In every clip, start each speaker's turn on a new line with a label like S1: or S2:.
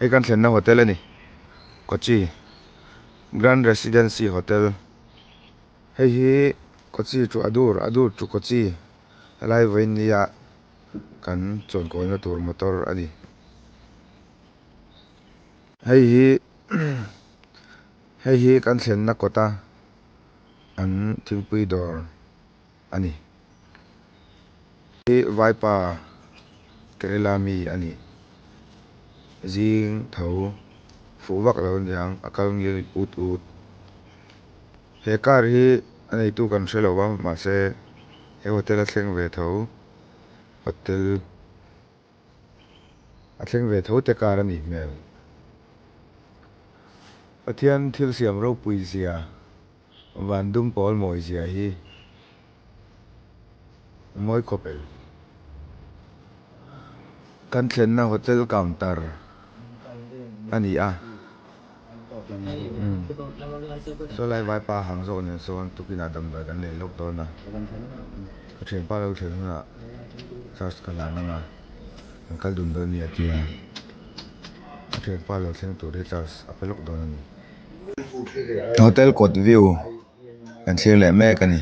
S1: Hei kan thlenna hotel a ni. Kochi Grand Residency Hotel. Hei hi Kochi to Adur, Adur to Kochi helai vawiin nia kan chuankawlna tur motor a ni. Hei hi hei hi kan thlenna kawta an thingpui dawr a ni. Hi vaipa Kerala mi a ni. Zing tho fuh vak lo aniang a kal ngil ut ut. He car hi a neitu kan hre lo va mahse he hotel a thleng ve tho hotel a thleng ve tho te car a nih hmel. Pathian thil siam ropui zia. Van dum pawl mawi zia hi mawi khawp el. Kan thlenna hotel counter a ni a. Saw lai vaipa hang zawk nen sawn tukinah damdawi kan lei lawk dawn a. Ka thianpa lo thlen hunah charge ka hlan ang a, kan kal dun dawn a ni a ti a. Ka thianpa lo thleng tur hi charge a pe lawk dawn a ni. Hotel kawt view kan thlir leh mek a ni.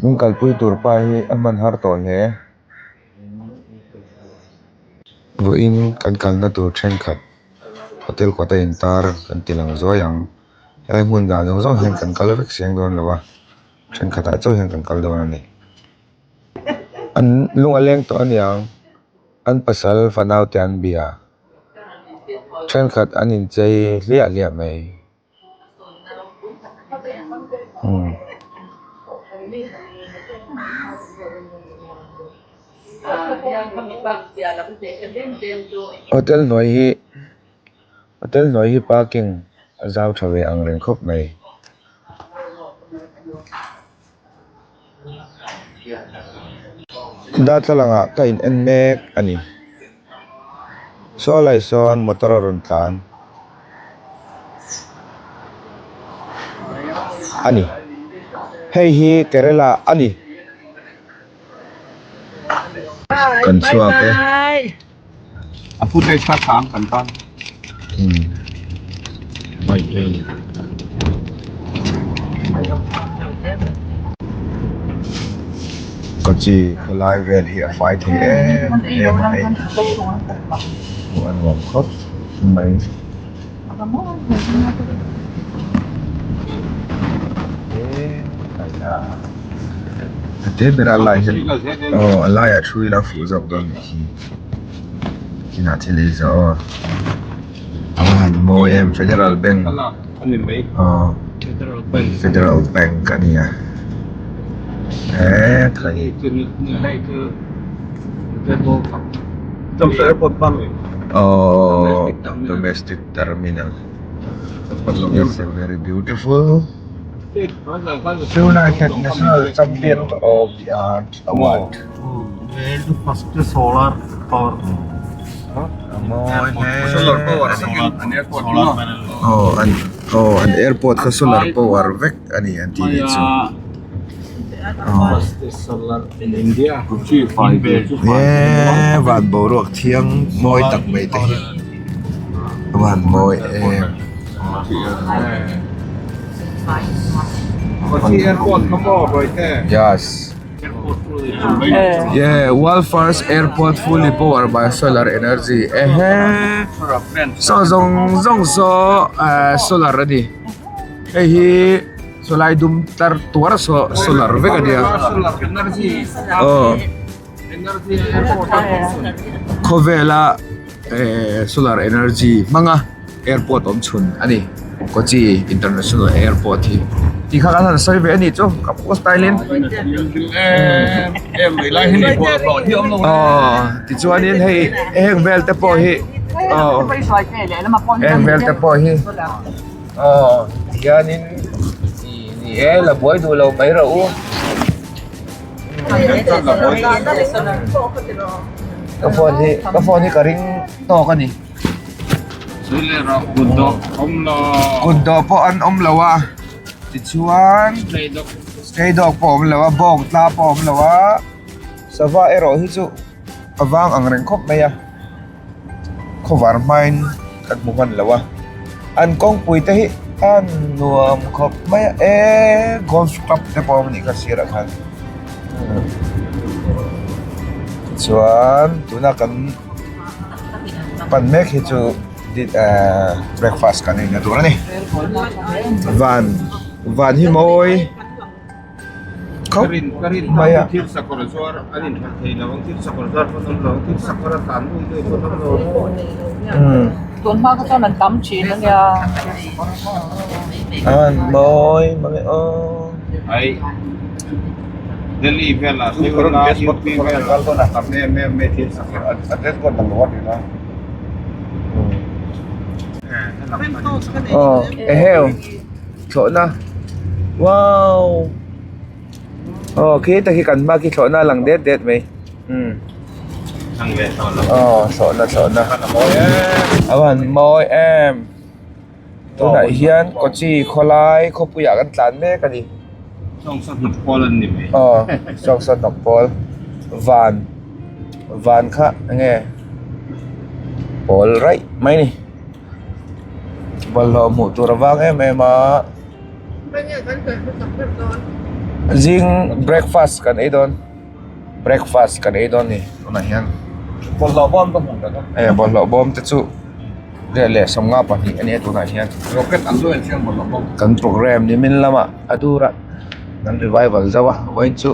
S1: Min kalpui tur pa hi a hman har tawh hle. Vawiin kan kalna tur thenkhat hotel kawt a intar kan ti lang zuai ang. Helai hmun dan zawng zawng hian kan kal vek seng dawn lo a, thenkhatah chauh hian kan kal dawn a ni. An lung a leng tawh a niang. An pasal fanau te an bia. Thenkhat an inchei hliah hliah mai. Umm. Hotel hnuai hi hotel hnuai hi parking a zau tha ve ang reng khawp mai. Darthlalang ah ka in en mek a ni saw lai sawn motor a rawn tlan a ni hei hi kerala a ni kan chhuak e.
S2: A footage kha tha ang kan tan.
S1: Kochi khawlai vel hi a fai thei em em a hei hmuh a nuam khawp mai. A te ber a lai hian aw a laiah thu ila fuh zawk dawn nih hi. Kinah thil ei zawh aw a va han mawi em Federal Bank aw Federal Bank a ni a he khai aw domestic terminal it's a very beautiful United National Champion of the Earth Award.
S2: World first solar power.
S1: A mawi hle aw an aw an airport kha solar power vek a ni an tih nih chu aw he van boruak thiang mawi tak mai te hi a van mawi em. Yes. Yeah, world first airport fully powered by solar energy. Ehe. Saw zawng zawng saw eh solar a ni. Hei hi sawlai dum tar tuar saw solar vek a nia. Aw. Khawvela eh solar energy hmanga airport awm chhun a ni Kochi international airport hi tih kha kan han sawi ve a nih chu ka post style in aw tichuanin hei heng vel te pawh hi aw heng vel te pawh hi aw tihianin ni e la buai duh lo mai rawh u. Ka phone hi ka phone hi ka ring tawk a ni. Kut dawh pawh an awm lo a tichuan stray dog pawh a awm lo a bawng tla pawh a awm lo a sava erawh hi chu. a vang ang reng khawp mai a khawvar hmain kan hmu hman lo a an kawngpui te hi a nuam khawp mai a eee golf club te pawh a awm a nih kha sirah khan tichuan tuna kan pan mek hi chu ehh breakfast kan ei na tur a ni van van hi mawi. Khawp mai a. An mawi mang e aw. Aw eheu. Thlawhna wow aw khi te khi kan hma khi thlawhna a lang det det mai umm aw thlawhna thlawhna a van mawi em tunah hian Kochi khawlai khawpui ah kan tlan mek a ni aw sawngsaw hnawk pawl van van kha enge pawl raih mai a ni. Bawlhhlawh hmuh tur a vang em em a zing breakfast kan ei dawn breakfast kan ei dawn a ni tunah hian
S2: bawlhhlawh bawm ka hmuh tak
S1: a e bawlhhlawh bawm te chu riat leh sawmnga pahnih a ni a tunah hian
S2: rocket ang deuh in siam bawlhhlawh bawm
S1: kan program ni min lamah a dur a kan revival zo a vawiin chu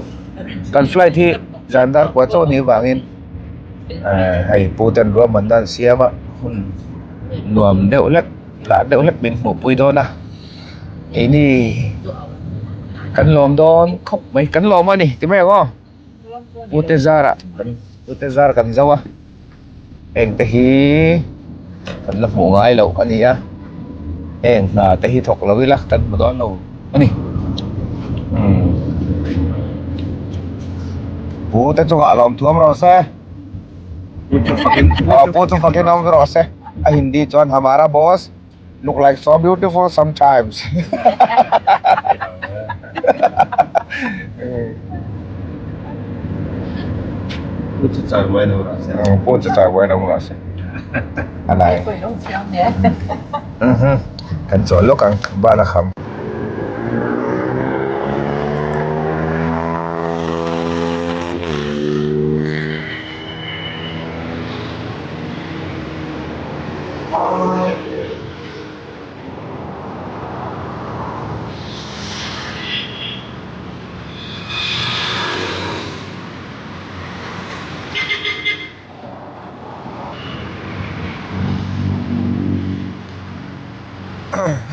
S1: kan flight hi zan dar kua chaw ni vangin. Hei pu ten ruahmanna an siam a hun nuam deuh hlek lah deuh hlek min hmuh pui dawn a keini kan lawm dawn khawp mai kan lawm a ni ti mai ang aw pu te zarah pu te zar kan zo a heng te hi kan la hmuh ngai loh a ni a heng hna te hi thawk lo ila kan hmu dawn lo a ni pu te chungah lawm thuam rawh se aw pu chu fakin awm rawh se a hindi chuan hamara boss look like so beautiful sometimes
S2: pu chu char buai lo rawh se
S1: pu chu char buai lo rawh se a lai kan chawl lawk ang ban a kham.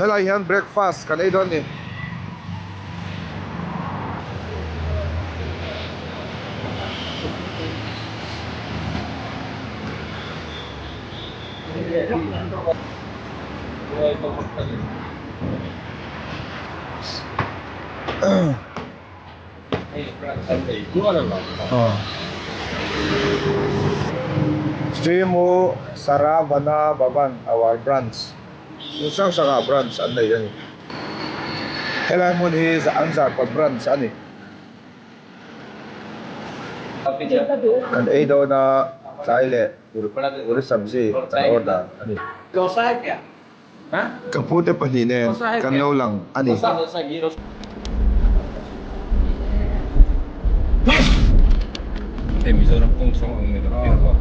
S1: Helai hian breakfast kan ei dawn a ni. Srimu Saravana Bhavan our branch hmun hrang hrangah branch an nei a ni. Helai hmun hi an zarkawt branch a ni. Kan ei dawn a tlai leh puri sabzi kan order a ni. Ka pute pahnih nen kan lo lang a ni.
S2: Hei Mizoram kawng chhawng ang ni lo tir pawh.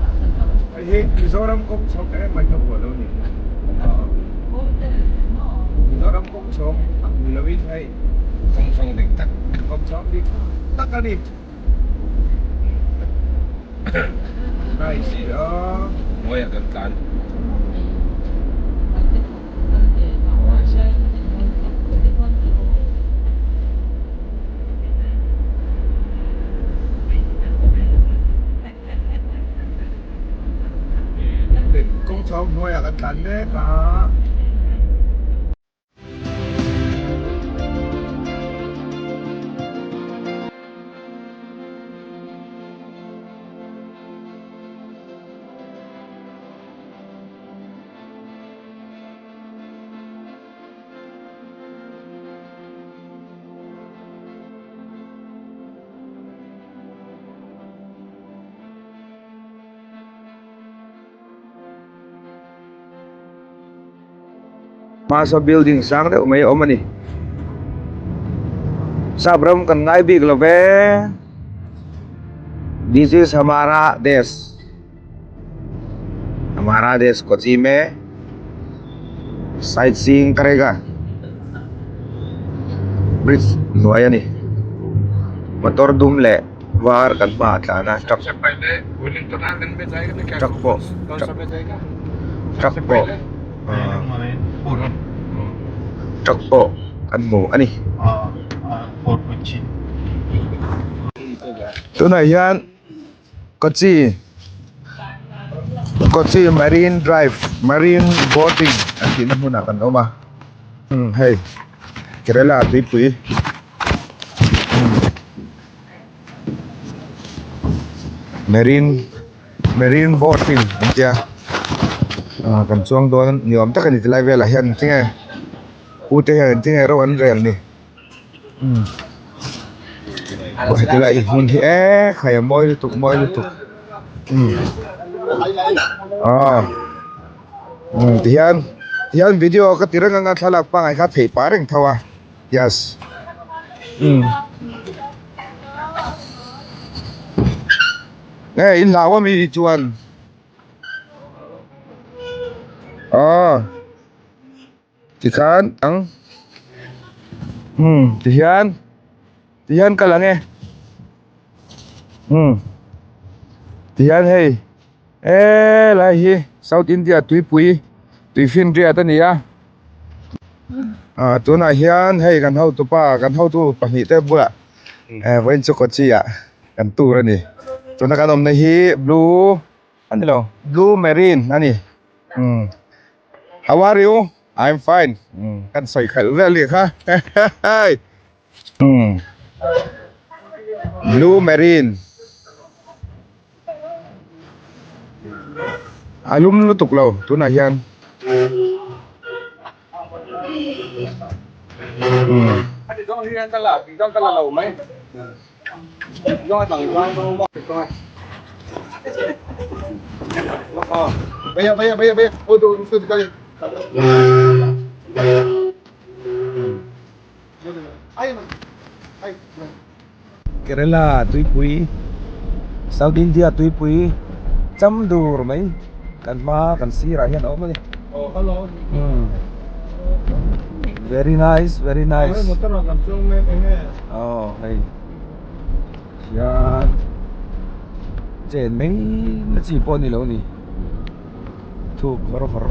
S1: Hei hi Mizoram kawng chhawng em mai ka buah lo ni. Mizoram kawng chhawng ang ni lo in hei.
S2: Kawng chhawng dik tak.
S1: Kawng chhawng dik tak a ni. Nice a.
S2: Mawi a kan tlan.
S1: Kawng chhawng hnuaiah kan tlan mek a. Hmasa building sang deuh mai a awm a ni. Sap ram kan ngai bik lo ve. This is hamara desh. Hamara desh Kochi me sightseeing karega. Bridge hnuai a ni. Motor dum leh var kan hmaah tlan a truck truck pawh truck pawh truck pawh kan hmu a ni. Tunah hian Kochi Kochi Marine Drive Marine Boating an tihna hmunah kan awm a hei Kerala tuipui. Marine marine boating an tia ah kan chuang dawn ni awm tak a ni tilai velah hian tinge u te hian tinge ro an rel ni umm tilai hmun hi e khai a mawi lutuk mawi lutuk umm ah umm tihian tihian video ka ti reng anga thlalak pangngai kha theih pah reng tho a. Yes. Umm. Nge in hlau ami chuan. Aw. Tikhan ang. Umm tihian tihian kal ang e. Umm. Tihian hei e lai hi South India tuipui tuifinriat a ni a. Ah tunah hian hei kan hotu pa kan hotu pahnih te bulah eh vawiin chu Kochi ah kan tour a ni tuna kan awmna hi blue a ni lo blue marine a ni umm how are you I am fine umm kan sawi khalh vel a nih kha umm blue marine a lum lutuk lo tunah hian umm. Kerala tuipui South India tuipui cham dur mai kan hma kan sirah hian a awm a ni umm very nice very nice aw hei hian chen mai na chi pawh a ni lo a ni thuk var var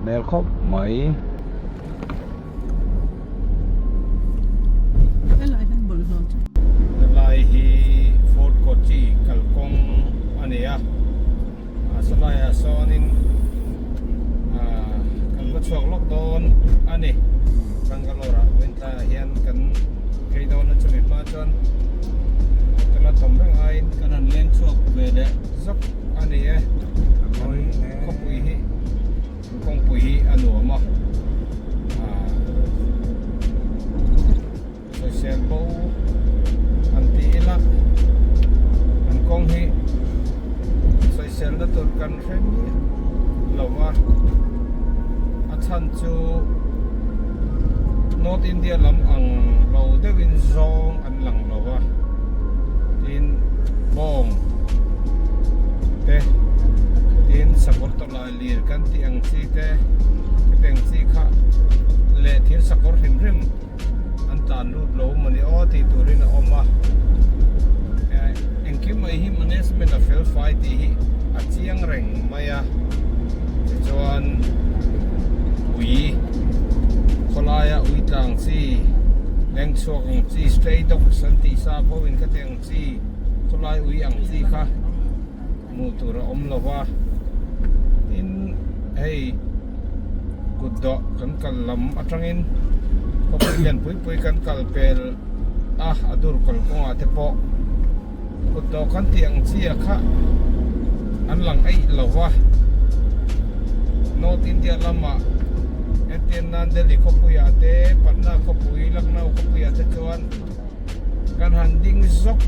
S1: hmel khawp mai.
S2: Helai hi Fort Kochi kalkawng a ni a, a sawlaiah sawnin ah kan va chhuak lawk dawn a ni. Bangalore ah vawiin tlaiah hian kan phei dawn a chumi hma chuan hotel a tawm reng aiin kan han leng chhuak ve leh zawk a ni e. Khawpui hi. Kawngpui hi a nuam a, sawisel bo an ti ila an kawng hi sawisel na tur kan hre miah lo a, a chhan chu North India lam ang lo deuhin zawng an lang lo a, tin bawng te tin sakawr tawlai. Lir kan tih ang chi te, khitiang chi kha leh thir sakawr hrim hrim an tlan lut lo mawni aw tih turin a awm a. Engkim mai hi management a fel fai tih hi a chiang reng mai a. Tichuan ui khawlaia ui tlang chi, leng chhuak ang chi, stray dogs an tih sa pawhin khatiang chi khawlai ui ang chi kha. Hmuh tur a awm lo va, tin hei kut dawh kan kal lam atangin khawpui lian pui pui kan kal pel a, a dur kal kawngah te pawh kut dawh kan tih ang chi ah kha an lang eih lo va, North India lamah entir nan Delhi khawpui ah te Patna khawpui Lucknow khawpui ah te chuan. Kan han ding zawk,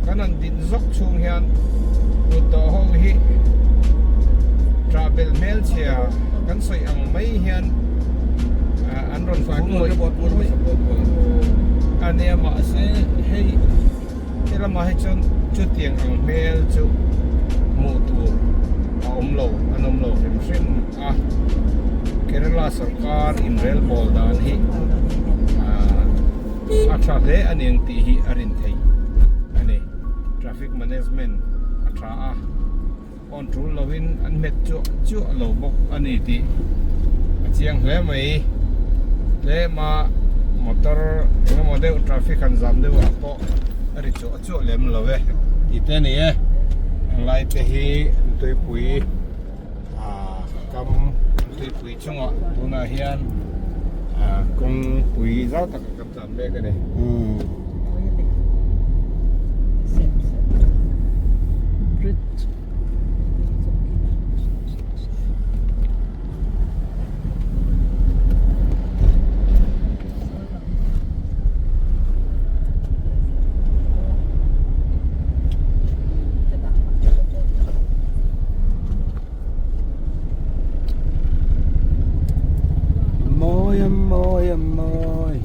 S2: kan han din zawk chhung hian kut dawh ho hi ṭah belh hmelchhia kan sawi ang mai hian An rawn fai ngawih ngawih a nia mahse hei he lamah hi chuan chutiang ang hmel chu hmuh tur a awm lo an awm lo hrim hrim a Kerala sorkar inrelbawl dan hi ahh a tha hle a ni ang tih hi a rin theih a ni traffic management a tha a. Awn tul lovin an hmet chuah chuah lo bawk a ni tih a chiang hle mai. Tlema motor eng emaw deuh traffic han zam deuh ah pawh a ri chuah chuah lem lo e tih te a ni e. Heng lai te hi tuipui ah kam tuipui chungah tunah hian ah kawngpui zau tak kan tlan mek a ni.
S1: Mawi a mawi a mawi.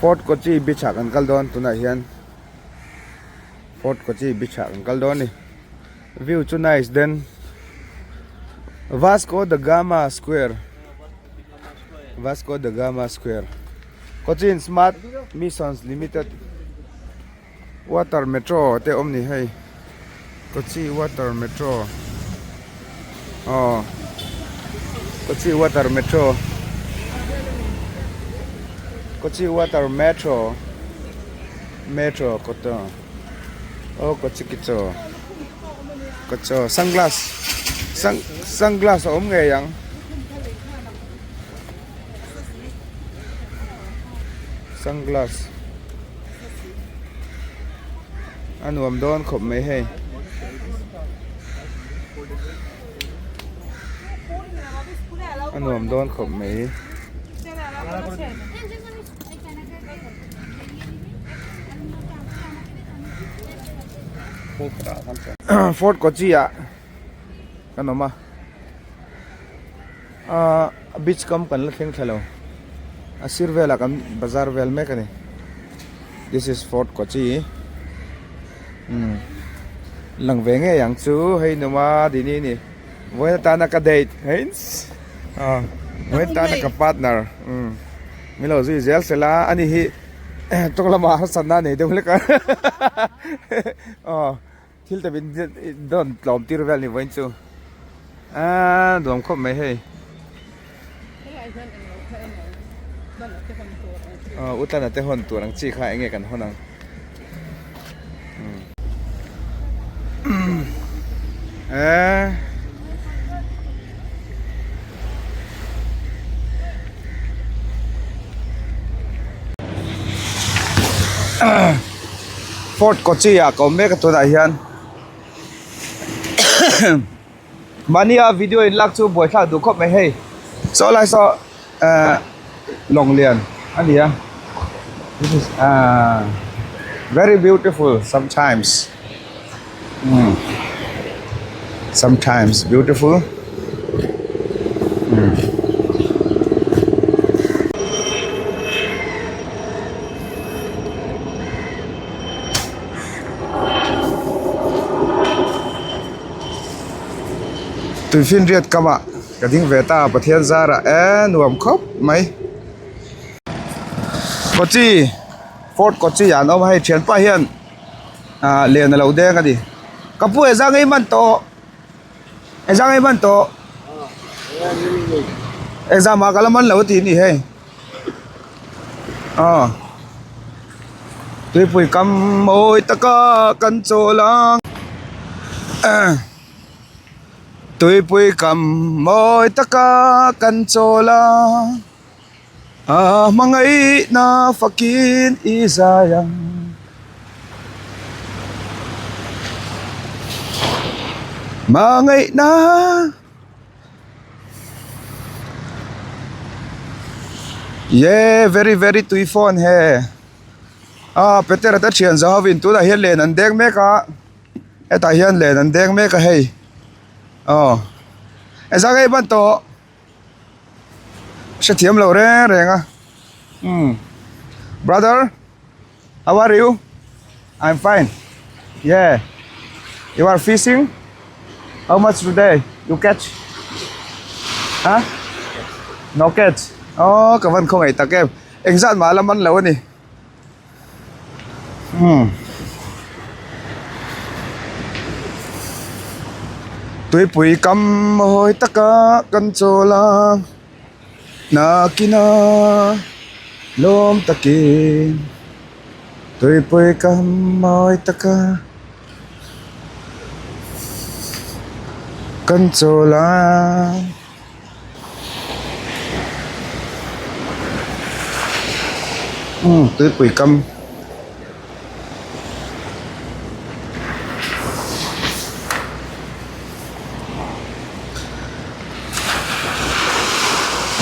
S1: Fort Kochi beach ah kan kal dawn tunah hian Fort Kochi beach ah kan kal dawn a ni view chu nice den Vasco da Gama square Vasco da Gama square Cochin smart missions limited water metro te awm ni hei Kochi water metro aw Kochi water metro Kochi water metro metro kawt aw Kochi ki chaw kaw sunglass sunglass a awm ngei ang. Sunglass a nuam dawn khawp mai hei. A nuam dawn khawp mai. Fort Kochi ah kan awm a. Ahh beach kam kan la thleng thla lo a sir velah kan bazar vel mek a ni this is fort kochi umm lang ve ngei ang chu hei numa dini ni vawiin atana ka date heinss ah vawiin atana ka partner umm min lo zui zel sela ani hi tawng lamah harsatna a nei deuh hlek a aw. Thil te min dawn tlawm tir vel ni vawiin chu aaa nuam khawp mai hei aw u tlana te hawn tur ang chi kha eng nge kan hawn ang eee. Fort Kochi ah ka awm mek a tunah hian mahnia video in lak chu buaithlak duh khawp mai hei saw lai saw ehh lawng lian a ni a this is ahh very beautiful sometimes umm sometimes beautiful umm. Tuifinriat kamah ka ding ve ta Pathian zarah e nuam khawp mai. Kochi Fort Kochi ah an awm a hei thianpa hian ah len a lo deng a ni. Ka pu e zang ei man tawh e zang ei man tawh exam ah ka la man lo a tih a ni hei. Aw tuipui kam mawi taka kan chawl ang tuipui kam mawi taka kan chawl a a hmangaihna fakin i zai ang. Hmangaihna. Ye very very tui phone he a petera te thian za hovin tunah hian len an deng mek a. Hetah hian len an deng mek a hei aw engzah nge i ban tawh hrethiam lo reng reng a umm brother how are you I'm fine yeah you are fishing how much today you catch huh no catch aw ka van khawngaih tak em engzat mah la man lo a ni. Umm tuipui kam mawi taka kan chawl a hnakina lawm takin tuipui kam mawi taka kan chawl a. Umm tuipui kam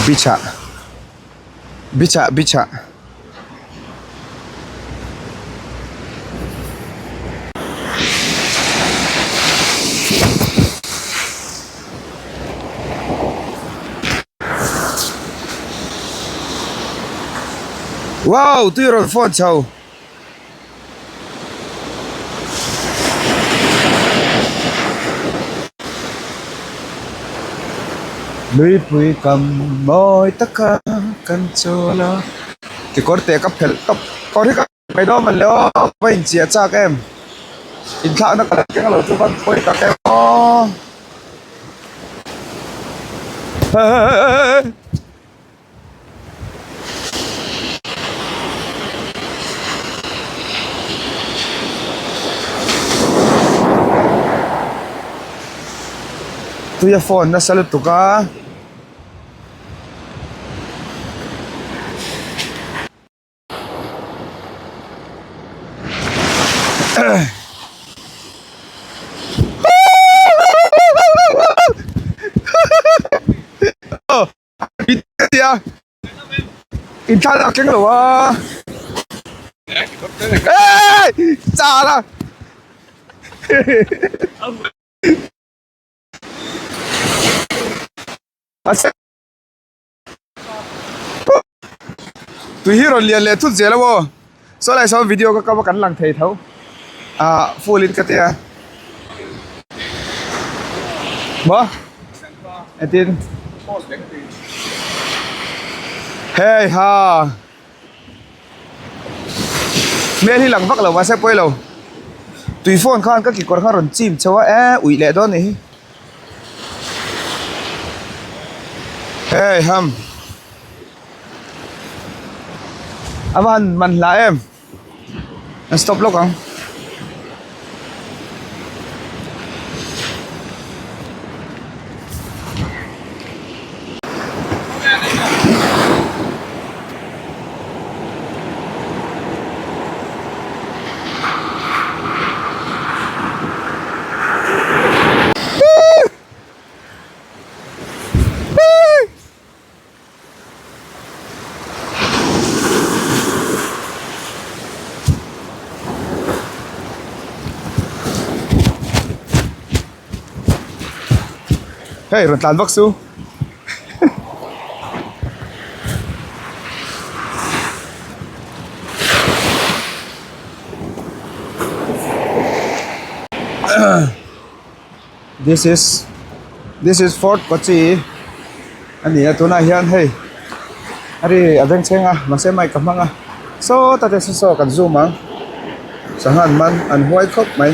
S1: beach ah beach ah beach ah. Wow tui rawn phone chho. Luipui kam mawi taka kan chawl a kekawr te ka phelh tawp kawr hi ka mai dawn man le aw va inchiah chak em inthlakna ka la keng lo chu van pawi tak em aw hehehe. Tuia phone nasa lutuk a. In thlalak keng lo a char a tui hi rawn lian leh thut zel a aw saw lai sawn video ka kam a kan lang thei tho ah full in ka ti a maw engtin hei ha hmel hi lang vak lo mahse pawi lo tui phone khan ka kekawr kha rawn chim chho a e uih leh dawn a nih hi. Hei ham a va han man hlah em an stop lawk ang. Hei rawn tlan vak su. This is this is Fort Kochi a ni a tunah hian hei a ri a veng chheng a mahse mic ka hmang a sawta te saw saw kan zoom ang sangha an man an huai khawp mai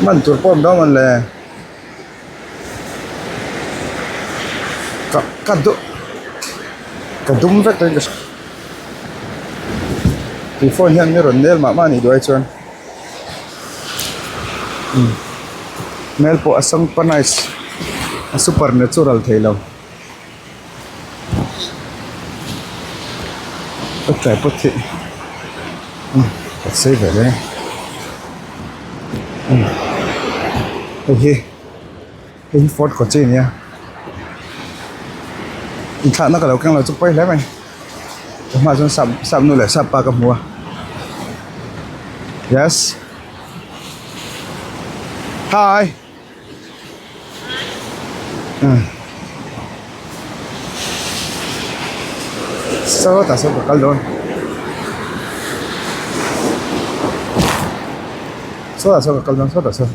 S1: man tur pawh awm dawn mawn le ka ka du ka dum vek tawhin ka hria tui phone hian mi rawn nel mah mah a nih duh ai chuan. Hmel pawh a sang pa nice a super natural thei lo a tlai pawt hi ka sei ve hle hei hi hei hi fort kochi a nia inthlahna ka lo keng lo chu pawi hle mai ka hmaah chuan sap sap nu leh sap pa ka hmu a yes. Hi. Sawtah sawn ka kal dawn. Sawtah sawn ka kal dawn sawtah sawn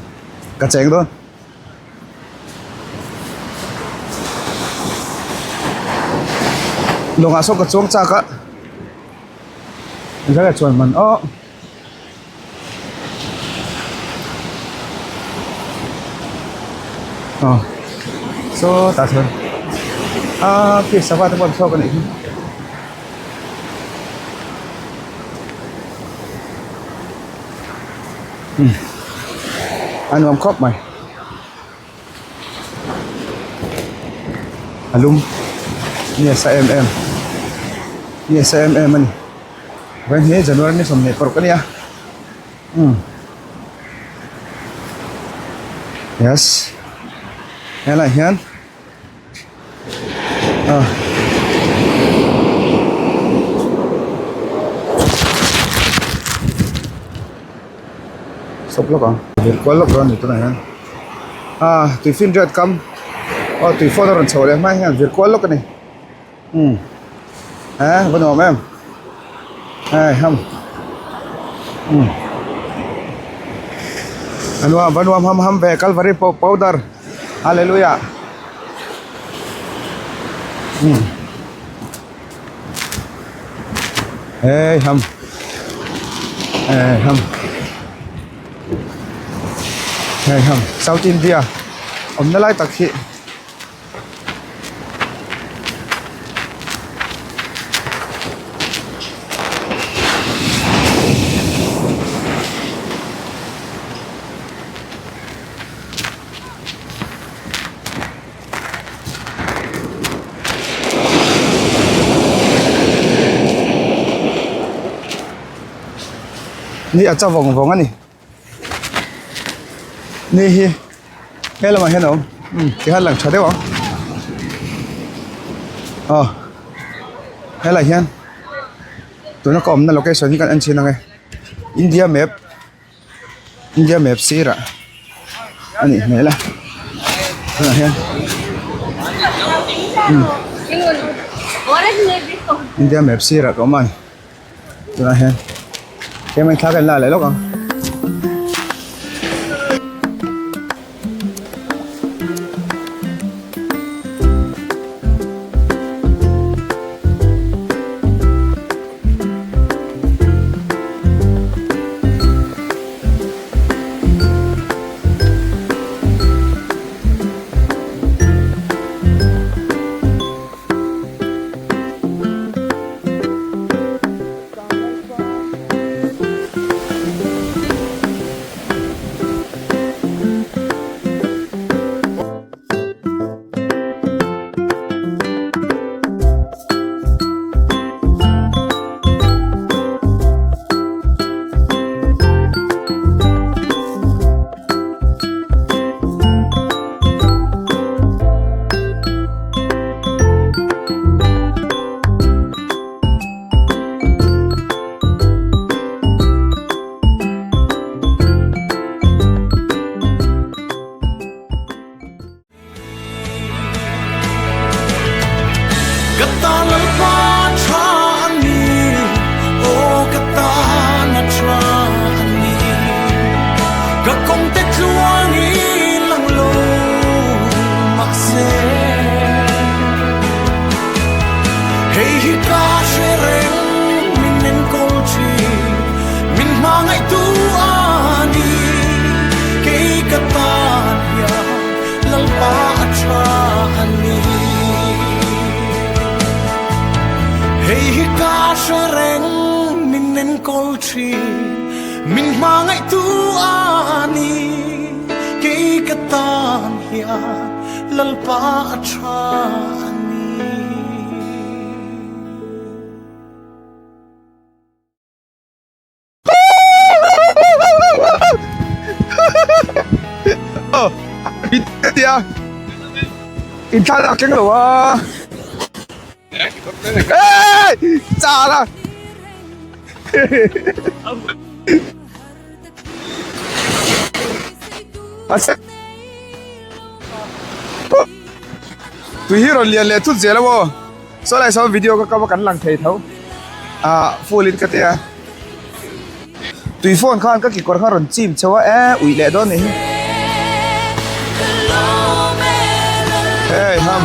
S1: ka cheng dawn. Lawngah sawn ka chuang chak a engzah nge chuan man aw. Aw sawtah chuan aaa khi sava te pawh an chhuak a nih hi. A nuam khawp mai a lum ni a sa em em ni a sa em em a ni vawiin hi January ni 26 a nia umm yes helaiah hian. Stop lawk ang vir kual lawk dawn a ni tunah hian ah tui finriat kam aw tui phone a rawn chho leh hma hian vir kual lawk a ni umm eh va nuam em hei ham umm a nuam va nuam ham ham ve kalvari powder hallelujah umm hei ham hei ham hei ham south india awmna lai tak hi. Ni a cha vawng vawng a ni. Ni hi he lamah hian a awm umm tikhan lang tha deuh ang aw helaiah hian tuna ka awmna location hi kan en chhin ang e India map India map sirah a nih hmel a tunah hian umm India map sirah ka awm a ni. Tunah hian tlem in thla kan la leh lawk ang. In thla a keng lo a ê cha la Tui hi rawn lian leh thut zel a maw? Saw lai sawn video ka kam a kan lang thei tho ah full in ka ti a tui phone khan ka kekawr kha rawn chim chho a e uih leh dawn nih hi hei ham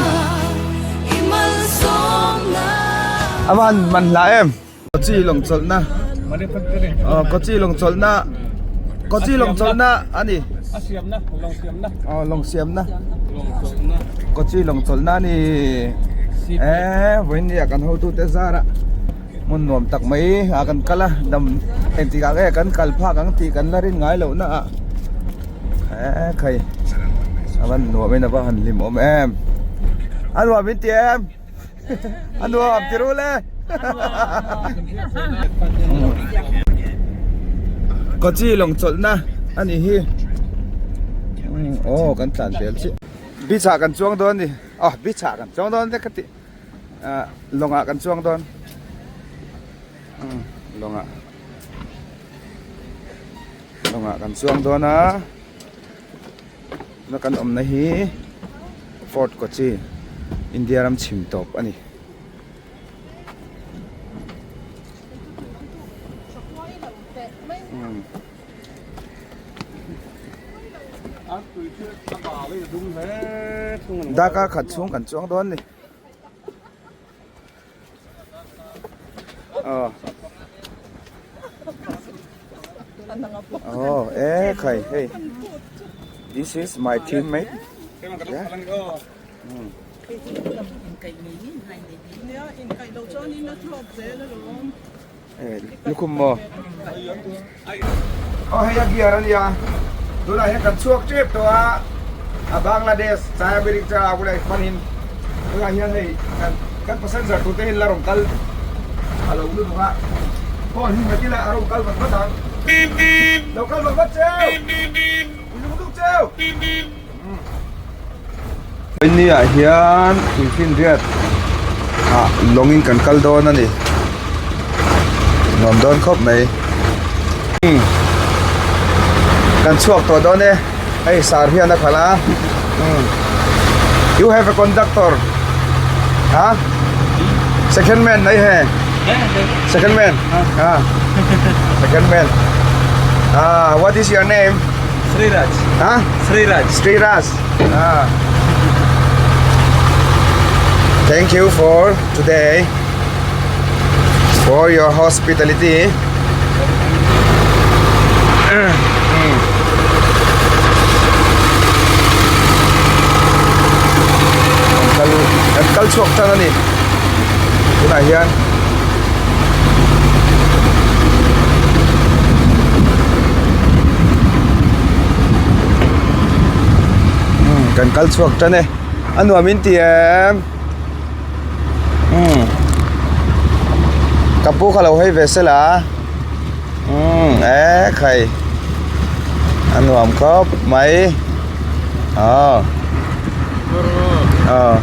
S1: a va han man hla em Kochi lawng chawlhna aw Kochi lawng chawlhna Kochi lawng chawlhna a ni aw lawng siamna Kochi lawng chawlhna a ni eee vawiin ni ah kan hotute zar a hmun nuam tak mai ah kan kal a dam engtik ah nge kan kal phak ang tih kan la rin ngai loh na ah eee khai a van nuam in a va han hlim awm em a nuam in ti em. A nuam ti ru le. Kochi lawng chawlhna a nih hi. Aw kan tlan tel chiah. Beach ah kan chuang dawn a ni. Aw beach ah kan chuang dawn vek ka ti. Ah lawng ah kan chuang dawn. Lawng ah lawng ah kan chuang dawn a. Tuna kan awmna hi Fort Kochi India ram chhim tawp a ni. Darkar khat chhung kan chuang dawn a ni. Oh, eh, khai, hey. This is my teammate. Yeah. Eh, lukhum maw? Oh, hei a gear a nia. Tunah hian kan chhuak tep tawh a, a Bangladesh China building chu a bulah hmanin tunah hian hei kan kan passenger tur te hi la rawn kal a lo lutuk a, phone hi nghet ila a rawn kal vat vat ang. Lo kal vat vat cheu! I lung duk cheu! Ni ah hian tuifinriat ah lawngin kan kal dawn a ni nuam dawn khawp mai kan chhuak tawh dawn e hei sar hian a khalh a you have a conductor ha second man mai he second man ah second man ah what is your name
S2: Sriraj
S1: ha
S2: Sriraj
S1: Sriraj Ah. Thank you for today, for your hospitality. Kan kal kan kal chhuak tan a ni tunah hian Kan kal chhuak tan e a nuam in ti em umm ka pu kha lo hawi ve sela umm e khai a nuam khawp mai aw aw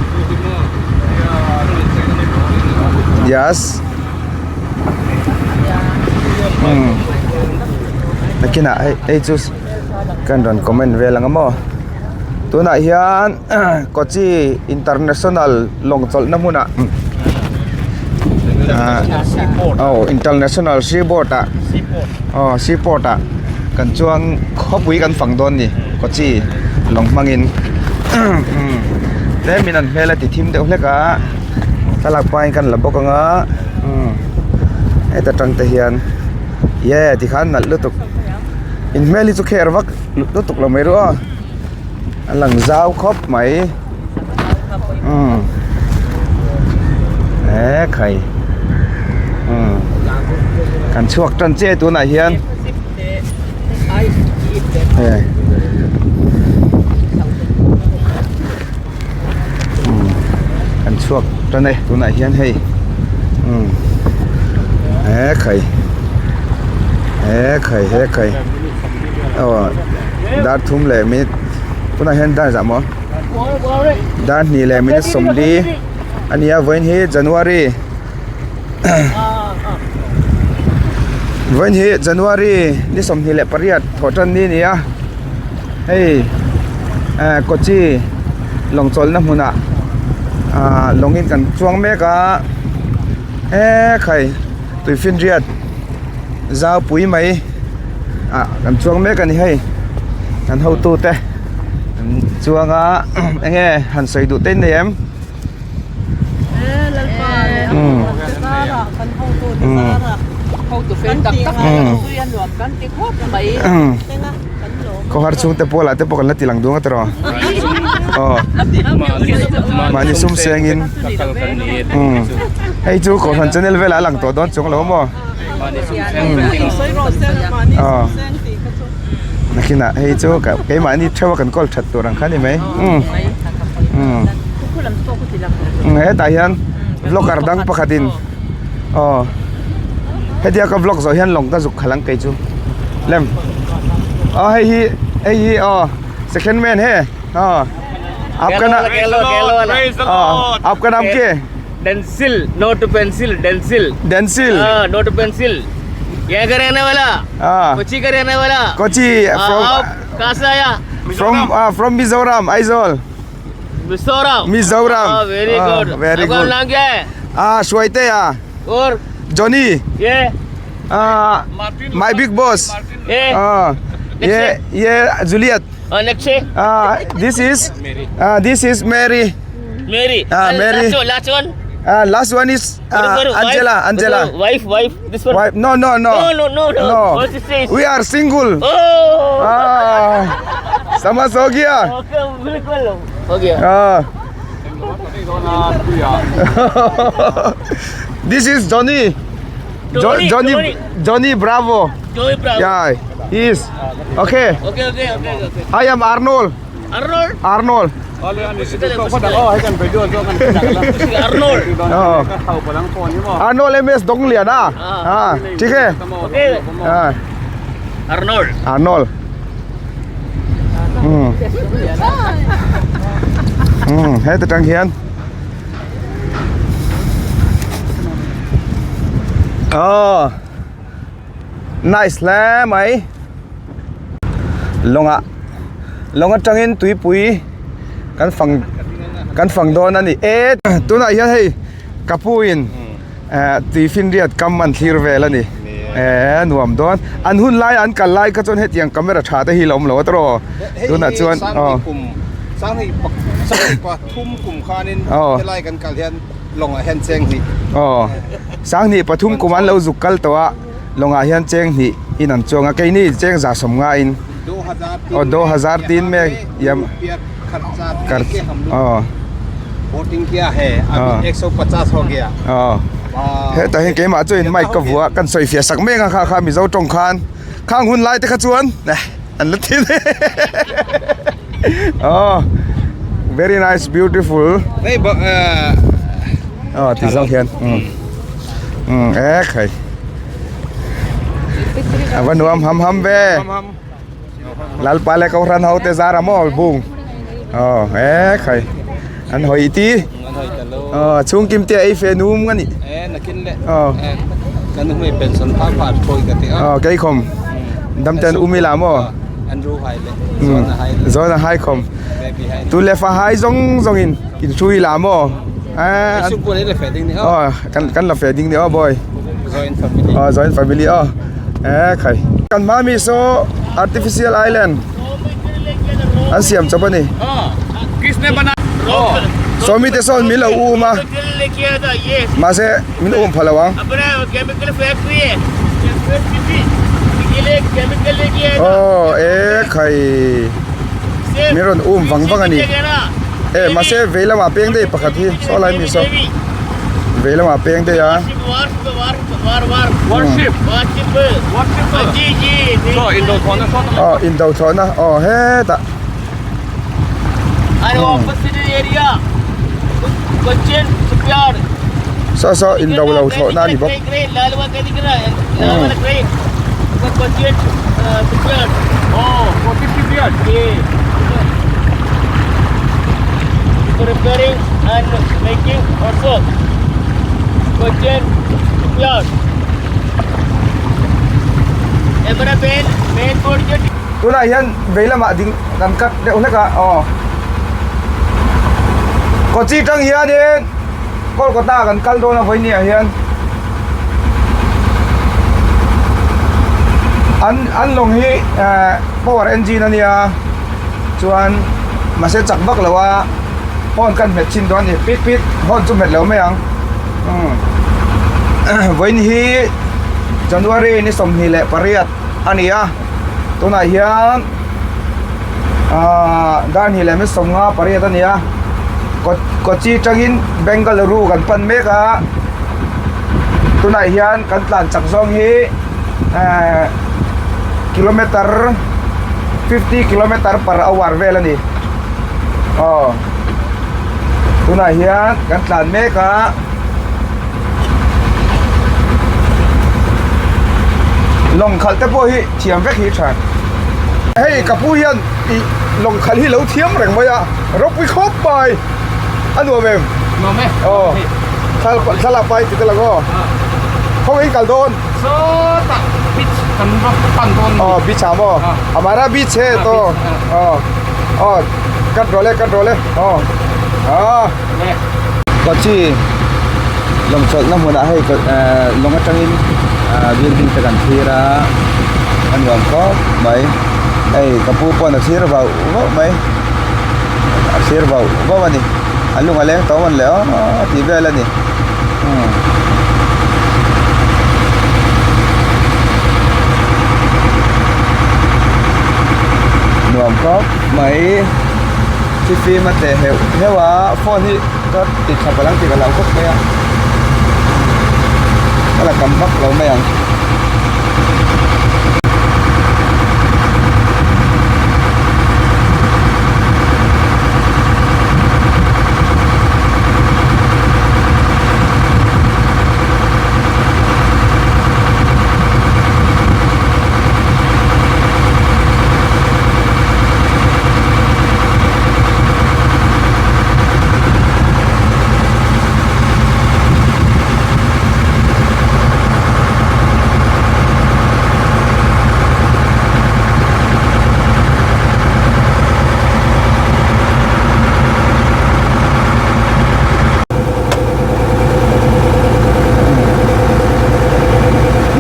S1: yes umm nakinah hei hei chu. Kan rawn comment vel ang a maw tunah hian Kochi international lawng chawlhna hmunah ah aw international sea board ah aw sea port ah kan chuang khawpui kan fang dawn a ni Kochi lawng hmangin tlemin an hmel a ti thim deuh hlek a thlalak pahin kan la bawk ang a heta tang te hian ye tikhan nalh lutuk. In hmel hi chu kher vak lutuk lo mai ruh a a lang zau khawp mai umm e khai umm kan chhuak tan chiah e tunah hian e umm kan chhuak tan e tunah hian hei umm he khai he khai he khai aw dar thum leh minute tunah hian dar zah maw dar hnih leh minute sawmli a ni a vawiin hi January vawiin hi January ni 28 thawh tan ni a ni a. Hei eh Kochi lawng chawlhna hmunah ah lawngin kan chuang mek a hekhai tuifinriat zau pui mai ah kan chuang mek a ni hei kan hotu te an chuang a eng nge han sawi duh te in nei em? Khawhar chhungte pawlah te pawh kan la ti lang duang a tiraw aw mahni sum sengin hei chu kohhran channel velah a lang tawh dawn chuang lo maw aw nakinah hei chu keimahni theuha kan kawl that tur ang kha a ni mai. Hetah hian vlogger dang pakhatin aw hetia ka vlog zawh hian lawng ka zuk khalh ang kei chu lem aw hei hi hei hi aw second man he aw aapka naam aw aapka naam kya hai
S3: Denzil note pencil Denzil
S1: Denzil
S3: note pencil यहाँ का रहने वाला कोची का रहने वाला
S1: Kochi from
S3: कहाँ से आया
S1: From from Mizoram, Aizawl.
S3: Mizoram.
S1: Mizoram.
S3: Very good.
S1: Very
S3: आपका
S1: good.
S3: नाम क्या है?
S1: Ah, Shuaite ah.
S3: और
S1: Johnny.
S3: ये
S1: Ah, my big boss.
S3: ये
S1: Ah, ये ये Juliet.
S3: और next
S1: Ah, this is this is Mary.
S3: Mary.
S1: Ah, Mary.
S3: Last one.
S1: Ah, last one is Angela. Angela.
S3: Wife, wife. This one.
S1: Wife. No, no, no.
S3: No, no, no, no.
S1: No.
S3: What she says?
S1: We are single.
S3: Oh.
S1: Ah, samaj ho gaya.
S3: Okay, बिल्कुल हो गया.
S1: Ah. This is Johnny. Jo-
S3: Johnny,
S1: Johnny,
S3: Johnny.
S1: Johnny Bravo.
S3: Joey Bravo.
S1: Yeah, he is. Okay,
S3: Okay, okay, okay, okay.
S1: I am Arnold.
S3: Arnold.
S1: Arnold.
S3: Arnold.
S1: Oh. Arnold MS Donglian ah. Ah, ठीक है.
S3: Okay.
S1: Ah,
S3: Arnold.
S1: Arnold. Heta tang hian. Oh. Nice hle mai. Lawngah lawng atangin tuipui kan fang kan fang dawn a ni e tunah hian hei ka pu in eh tui finriat kam an thlir vel a ni eh nuam dawn an hun lai an kal lai kha chuan hetiang camera tha te hi la awm lo a tawh tunah chuan aw aw sanghnih pathum kum an lo zuk kal tawh a. Lawngah hian cheng hnih in an chuang a, keini cheng za sawm nga in aw do hazar tin mek yam kar aw aw hetah hian keimah chuan in mic ka vuah kan sawi fiah sak mek a kha kha Mizo tawng khan khang hun lai te kha chuan an la thin aw very nice beautiful aw ti zawng hian umm ek hei a va nuam ham ham ve lalpa leh kohhran ho te zar a maw bung aw ek hei an hawi ti aw chhungkim te ei fe num a ni aw aw keikhawm dam ten um ila maw zawn a hai khawm tu leh fa hai zawng zawng in in hrui ila maw. Aw kan kan la fe ding ni aw boy aw joint family aw eh khai kan hma mi saw artificial island an siam chawp a ni saw mi te sawn min lo um a mahse min um pha lo ang aw eh khai min rawn um vang vang a ni. E mahse vei lamah peng daih pakhat hi saw lai mi saw vei lamah peng daih a aw indo thlawhna aw hetah saw saw indo lo thlawhna a ni bawk. Tunah hian vei lamah ding kan cut deuh hlek a aw. Kochi tang hianin Kolkata kan kal dawn a vawinia hian an an lawng hi eh power engine a nia chuan mahse chak vak lo a horn kan hmet chin dawn a ni pit pit horn chu hmet lo mai ang umm vawiin hi January ni 28 a ni a tunah hian ahh dar hnih leh mi 58 a ni a Kochi tangin Bengaluru kan pan mek a tunah hian kan tlan chak zawng hi ehh kilometer 50 kilometer per hour vel a ni aw tunah hian kan tlan mek a. Lawng khalh te pawh hi thiam vek hi tha. Hei ka pu hian ih lawng khalh hi lo thiam reng mai a, ropui khawp mai a nuam em?
S3: Nuam e.
S1: Aw thlalak pai ti te lang aw. Khaw in kal dawn?
S3: Sawtah beach kan va pan dawn.
S1: Aw beach ah maw? Amara beach he to. Aw aw cut rawh le cut rawh le aw aw. Kochi lawng chawlhna hmunah hei lawng atangin building te kan thlir a a nuam khawp mai hei ka pu pawn a thlir vauh vauh mai a thlir vauh vauh a ni a lung a leng tawh amawn le aw tih vel a ni umm. Nuam khawp mai. Thifim a tleh heuh heuh a phone hi ka ti tha palh ang tih ka hlauh khawp mai a ka la kam vak lo mai ang.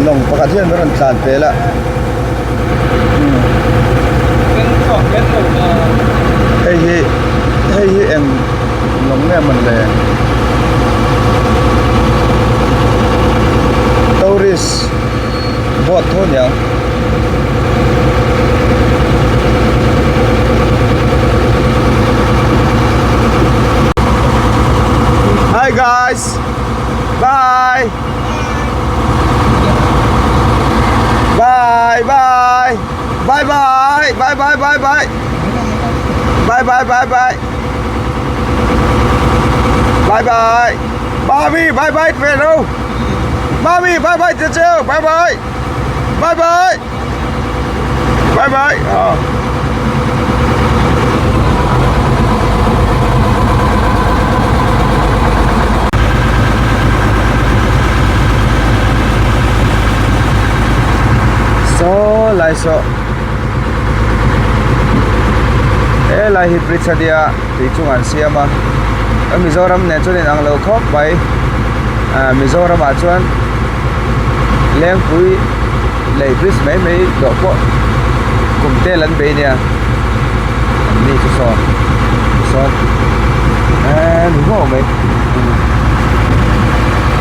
S1: Lawng pakhat hian rawn tlan pel a. Hei hi hei hi eng lawng nge mawn le tourist boat tho aniang. Hi guys bye. Bye bye bye bye bye bye bye bye bye bye bye bye bye bye Mami bye bye về đâu Mami bye bye chào chào bye bye bye bye bye bye ờ. Saw lai saw he lai hi bridge a nia tui chungah an siam a Mizoram nen chuan inang lo khawp mai ah Mizoram ah chuan Lengpui lei bridge mai mai tawh pawh kum tel an bei nia an ni chu sawn sawn eee ni ngawh mai.